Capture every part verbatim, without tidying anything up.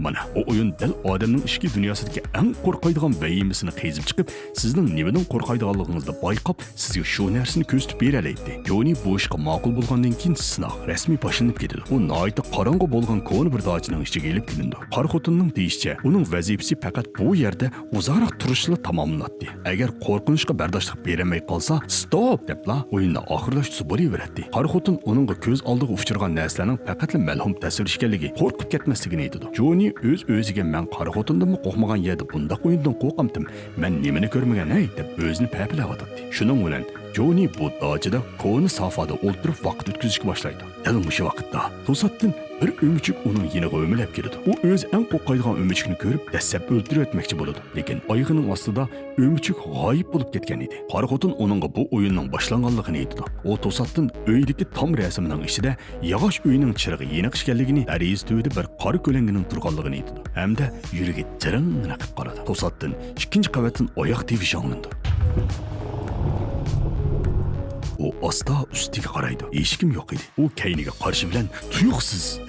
مانا، بۇ ئويۇن دەل ئادەمنىڭ ئىچكى دۇنياسىدىكى ئەڭ قورقايدىغان ۋەھىمىسىنى قېزىپ چىقىپ، سىزنىڭ نېمىدىن قورقايدىغانلىقىڭىزنى بايقاپ، سىزگە شۇ نەرسىنى كۆرسىتىپ بېرەلەيتتى. جونى بۇ ئىشقا ماقۇل بولغاندىن كېيىن، سىناق رەسمىي باشلىنىپ كېتىدۇ. ئۇ ناھايىتى قاراڭغۇ بولغان كونا بىر داچىنىڭ ئىچىگە ئېلىپ كېلىنىدۇ. قارا خوتۇننىڭ دېيىشىچە، ئۇنىڭ ۋەزىپىسى پەقەت بۇ يەردە ئۇزاقراق تۇرۇشلا تاماملىناتتى. ئەگەر قورقۇنچقا بەرداشلىق بېرەلمەي قالسا، ستوپ دەپلا ئويۇننى ئاخىرلاشتۇرسا بولۇۋېرەتتى. قارا خوتۇن ئۇنىڭغا كۆز ئالدىغا ئۇچرىغان نەرسىلەرنىڭ پەقەتلا مەلھۇم تەسۋىر ئىكەنلىكى، قورقۇپ كەتمەسلىكىنى ئېيتىدۇ. جونى ئۆز-ئۆزىگە، مەن قارا خوتۇندىنمۇ قورقمىغان يەردە بۇنداق ئويۇندىن قورقامتىم؟ مەن نېمىنى كۆرمىگەن ھەي؟ دەپ ئۆزىنى پەپىلەۋاتاتتى. شۇنىڭ بىلەن جونى بۇ داچىدا كونا سافادا ئولتۇرۇپ ۋاقىت ئۆتكۈزۈشكە باشلايدۇ. دەل مۇشۇ ۋاقىتتا توساتتىن بىر ئۆمۈچۈك ئۇنىڭ يېنىغا ئۆمىلەپ كېلىدۇ. ئۇ ئۆزى ئەڭ قورقايدىغان ئۆمۈچۈكنى كۆرۈپ، دەسسەپ ئۆلتۈرۈۋەتمەكچى بولىدۇ. لېكىن ئايىغىنىڭ ئاستىدا ئۆمۈچۈك غايىب بولۇپ كەتكەن ئىدى. قارا خوتۇن ئۇنىڭغا بۇ ئويۇننىڭ باشلانغانلىقىنى ئېيتىدۇ. ئۇ توساتتىن ئۆيدىكى تام رەسىمىنىڭ ئىچىدە ياغاچ ئۆينىڭ چىرىغى يېنىق ئىكەنلىكىنى، دېرىزە تۈۋىدە بىر قارا كۆلەڭگىنىڭ تۇرغانلىقىنى ئېيتىدۇ ھەمدە يۈرىكى جىرىڭ قىلىپ قالىدۇ. توساتتىن ئىككىنچى قەۋەتتىن ئاياق تىۋىشى ئاڭلىنىدۇ. ئۇ ئاستا ئۈستىگە قارايدۇ. ھېچكىم يوق ئىدى. ئۇ كەينىگە قارىشى بىلەن تۇيۇقسىز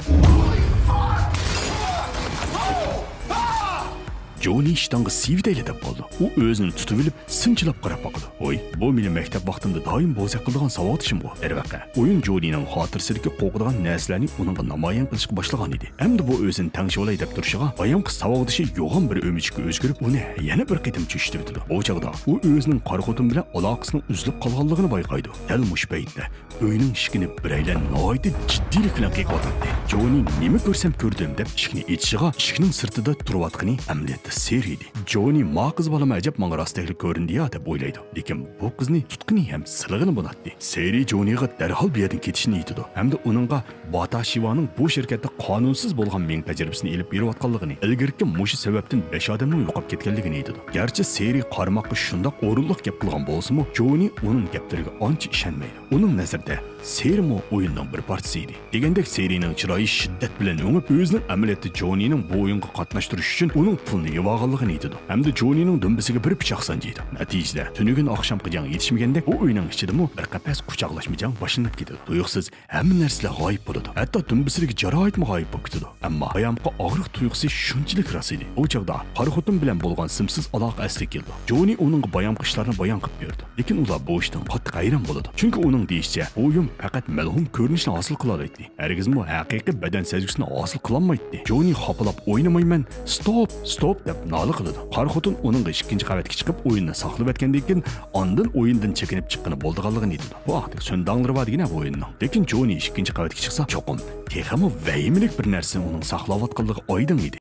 جونى ئىشتانغا سىيىۋېتەيلى دەپ قالىدۇ. ئۇ ئۆزىنى تۇتۇۋېلىپ، سىنچىلاپ قاراپ باقىدۇ. ۋوي، بۇ مېنىڭ مەكتەپ ۋاقتىمدا دائىم بوزەك قىلىدىغان ساۋاقدىشىمغۇ. دەرۋەقە، ئويۇن جونىنىڭ خاتىرىسىدىكى قورقىدىغان نەرسىلەرنى ئۇنىڭغا نامايان قىلىشقا باشلىغان ئىدى. ئەمدى بۇ ئۆزىنى تەڭشىۋالاي دەپ تۇرۇشىغا، بايامقى ساۋاقدىشى يوغان بىر ئۆمۈچۈككە ئۆزگىرىپ، ئۇنى يەنە بىر قېتىم چۆچۈتۈۋېتىدۇ. بۇ چاغدا ئۇ ئۆزىنىڭ قارا خوتۇن بىلەن ئالاقىسىنىڭ ئۈزۈلۈپ قالغانلىقىنى بايقايدۇ. دەل مۇشۇ پەيتتە ئۆينىڭ ئىشىكىنى بىرەيلەن ناھايىتى جىددىيلىك بىلەن قېقىۋاتاتتى. جونى نېمە كۆرسەم كۆردۈم دەپ ئىشىكنى ئېچىشىغا، ئىشىكنىڭ سىرتىدا تۇرۇۋاتقىنى ئەمەلىيەتتە سېرى ئىدى. جونى، ما قىز بالىمۇ ئەجەب ماڭا راستتەكلا كۆرۈندى يا دەپ ئويلايدۇ. لېكىن بۇ قىزنى تۇتقىنى ھەم سىلىغىنى بولاتتى. سېرى جونىغا دەرھال بۇ يەردىن كېتىشنى ئېيتىدۇ ھەمدە ئۇنىڭغا باتا شىۋانىڭ بۇ شىركەتتە قانۇنسىز بولغان مېڭە تەجرىبىسىنى ئېلىپ بېرىۋاتقانلىقىنى، ئىلگىرىكى مۇشۇ سەۋەبتىن بەش ئادەمنىڭ يوقاپ كەتكەنلىكىنى ئېيتىدۇ. گەرچە سېرى قارىماققا شۇنداق ئورۇنلۇق گەپ قىلغان بولسىمۇ، جونى ئۇنىڭ گەپلىرىگە ئانچە ئىشەنمەيدۇ. ئۇنىڭ نەزىرىدە سېرىمۇ ئويۇننىڭ بىر پارچىسى ئىدى. دېگەندەك سېرىنىڭ چىرايى شىددەت بىلەن ئۆڭۈپ، ئۆزىنىڭ ئەمەلىيەتتە جونىنىڭ بۇ ئويۇنغا قاتناشتۇرۇش ئۈچۈن ئۇنىڭ پۇلىنى يىغىۋالغانلىقىنى ئېيتىدۇ ھەمدە جونىنىڭ دۈمبىسىگە بىر پىچاق سانجىيدۇ. نەتىجىدە، تۈنۈگۈن ئاخشامقى جەڭ يېتىشمىگەندەك، بۇ ئۆينىڭ ئىچىدىمۇ بىر قەپەس قۇچاقلاشما جەڭ باشلىنىپ كېتىدۇ. تۇيۇقسىز ھەممە نەرسىلەر غايىب بولىدۇ. ھەتتا دۈمبىسىدىكى جاراھەتمۇ غايىب بولۇپ كېتىدۇ. ئەمما بايامقى ئاغرىق تۇيغۇسى شۇنچىلىك راست ئىدى. بۇ چاغدا قارا خوتۇن بىلەن بولغان سىمسىز ئالاقە ئەسلىگە كېلىدۇ. جونى ئۇنىڭغا بايامقى ئىشلارنى بايان قىلىپ بېرىدۇ. لېكىن ئۇلار بۇ ئىشتىن قاتتىق ھەيران بولىدۇ. چۈنكى ئۇنىڭ دېيىشىچە، بۇ ئويۇن پەقەت مەلھۇم كۆرۈنۈشنى ھاسىل قىلالايتتى. ھەرگىزمۇ ھەقىقىي بەدەن سەزگۈسىنى ھاسىل قىلالمايتتى. جونى خاپىلاپ، ئوينىمايمەن، ستوپ، ستوپ دەپ نالە قىلىدۇ. قارا خوتۇن ئۇنىڭغا ئىككىنچى قەۋەتكە چىقىپ ئويۇننى ساقلىۋەتكەندىن كېيىن، ئاندىن ئويۇندىن چېكىنىپ چىققىنى بولىدىغانلىقىنى ئېيتىدۇ. بۇ ھەقتە سۆنداڭلىرى بار دېگىنە بۇ ئويۇننىڭ. لېكىن جونى ئىككىنچى قەۋەتكە چىقسا، چوقۇم تېخىمۇ ۋەھىمىلىك بىر نەرسىنى ئۇنىڭ ساقلاۋاتقانلىقى ئايدىڭ ئىدى.